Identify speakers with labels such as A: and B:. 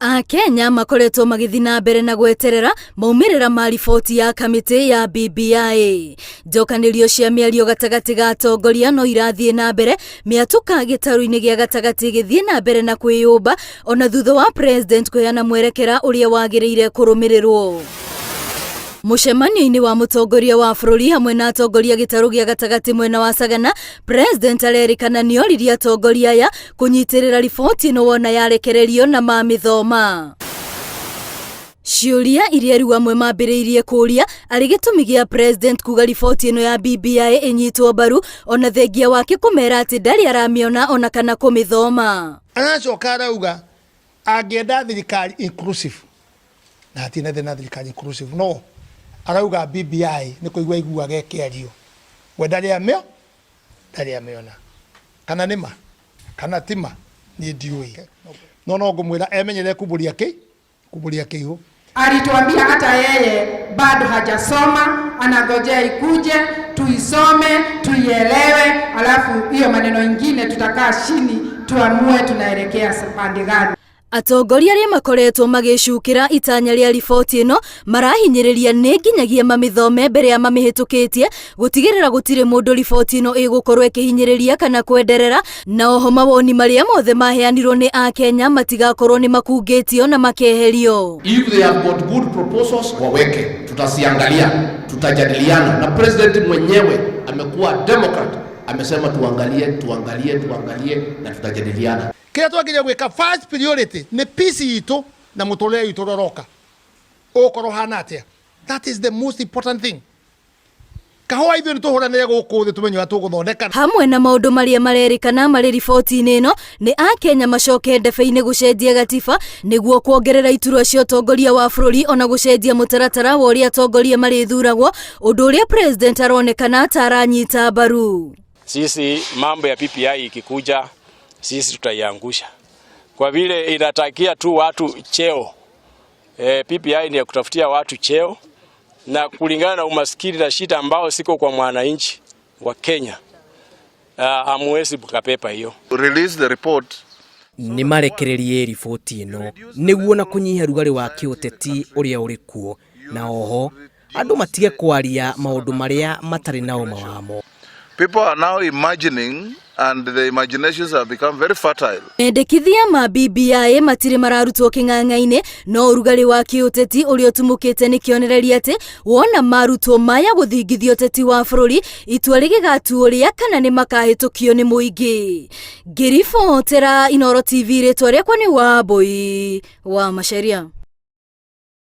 A: Akenya makoretwo magĩthiĩ na mbere na gweterera maumĩrĩra ma riboti ya kamĩtĩ ya BBI. Njokanĩrio cia mĩario gatagatĩ ga atongoria no irathiĩ na mbere, mĩatũka gĩtarũ-inĩ gĩa gatagatĩ ĩgĩthiĩ na mbere na kwĩyũmba ona thutha wa president kũheana mwerekera ũrĩa wagĩrĩire kũrũmĩrĩrwo. Mũcemanio-inĩ wa mũtongoria wa bũrũri hamwe na atongoria gĩtarũ gĩa gatagatĩ mwena wa Sagana, President arerĩkana nĩoririe atongoria aya kũnyitĩrĩra riboti ĩno wona yarekererio na mamĩthoma. Ciũria iria rĩu amwe mambĩrĩirie kũũria arĩ gĩtũmi gĩa President kuga riboti ĩno ya BBI ĩnyitwo mbaru ona thengia wake kũmera atĩ ndarĩ aramĩona ona kana kũmĩthoma.
B: Aracoka arauga angĩenda thirikari inclusive na hatirĩ na thĩna thirikari inclusive no arauga BBI nĩ kũigua aiguaga ĩkĩario we ndarĩ amĩo ndarĩ amĩona kana nĩ ma kana ti ma niĩ ndiũĩ no no ngũmwĩra emenyerere kumbũria kĩ kumbũria kĩihũ.
C: Alituambia hata yeye bado hajasoma, anangojea ikuje tuisome tuielewe, alafu hiyo maneno ingine tutakaa chini tuamue tunaelekea pande gani.
A: Atongoria arĩa makoretwo magĩcukĩra itanya rĩa riboti ĩno marahinyĩrĩria nĩ nginyagia mamĩthome mbere ya mamĩhĩtũkĩtie gũtigĩrĩra gũtirĩ mũndũ riboti ĩno ĩgũkorwo ĩkĩhinyĩrĩria kana kwenderera, na oho mawoni marĩa mothe maheanirwo nĩ Akenya matigakorwo nĩ makungĩtio na makeherio.
D: If they have got good proposals waweke, tutaziangalia, tutajadiliana na president mwenyewe amekuwa Democrat, amesema tuangalie, tuangalie, tuangalie na tutajadiliana.
B: Kĩrĩa twagĩrĩire gwĩka first priority nĩ peace itũ na mũtũrĩre witũ ũrĩa ũroka ũgũkorwo ũhana atĩa. That is the most important thing. Kahũa ithuĩ nĩ tũhũranĩre gũkũ thĩ tũmenye ũrĩa tũgũthondeka.
A: Hamwe na maũndũ marĩa marerĩkana marĩ riboti-inĩ ĩno nĩ Akenya macoke ndebe-inĩ gũcenjia gatiba nĩguo kuongerera iturwa cia ũtongoria wa bũrũri ona gũcenjia mũtaratara wa ũrĩa atongoria marĩthuragwo, ũndũ ũrĩa president aronekana ta aranyita mbaru.
E: Sisi mambo ya BBI ikikuja, sisi tutaiangusha kwa vile inatakia tu watu cheo. BBI ni ya kutafutia watu cheo na kulingana na umaskini na shida ambao siko kwa mwananchi wa Kenya. Hamuwezi mkapepa hiyo.
F: Release the report.
G: Nĩ marekererie riboti ĩno nĩguo na kũnyihia rugarĩ wa kĩũteti ũrĩa ũrĩ kuo, na oho andũ matige kwaria maũndũ marĩa matarĩ na ũma wamo.
F: People are now imagining and the imaginations have become very fertile.
A: Mendekithia ma BBI matirĩ mararutwo kĩng'ang'a-inĩ, no ũrugarĩ wa kĩũteti ũrĩa ũtumũkĩte nĩ kĩonereria atĩ wona marutwo maya gũthingithia ũteti wa bũrũri, itua rĩgĩgatuo rĩa kana nĩ makahĩtũkio nĩ mũingĩ. Ngĩribotera Inooro TV, rĩtwa rĩakwa nĩ Wambui wa Macharia.